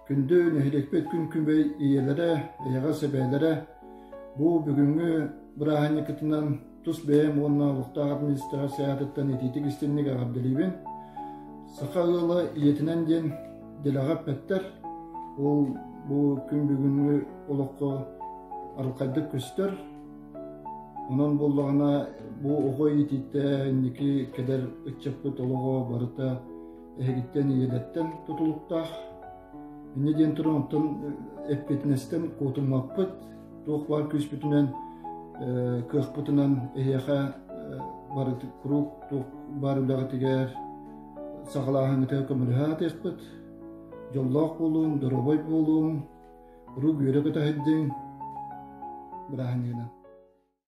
Күндү нэһилиэкпит күн күбэй ийэлэрэ, эйэҕэс эбээлэрэ, бу бүгүҥҥү бырааһынньыккытынан тус бэйэм уонна олохтоох администрация аатыттан итиитик истинник эҕэрдэлиибин. Саха ыала ийэтинэн диэн дэлэҕэ эппэттэр. Ол бу күн бүгүҥҥү олоххо арылхайдык көстөр. Онон буоллаҕына бу оҕо иитиитэ инники кэлэр ыччаппыт олоҕо барыта эһигиттэн ийэлэртэн тутулуктаах. Инньэ диэн туран оттон эппиэтинэстэн куотуммаппыт, туох баар күүспүтүнэн, кыахпытынан эһиэхэ бары куруук туох баар үлэҕитигэр саҕалааһыҥҥытыгар көмөлөһө сатыахпыт. Дьоллоох буолуҥ, доруобай буолуҥ, куруук үөрэ-көтө сылдьыҥ. Бырааһынньыгынан.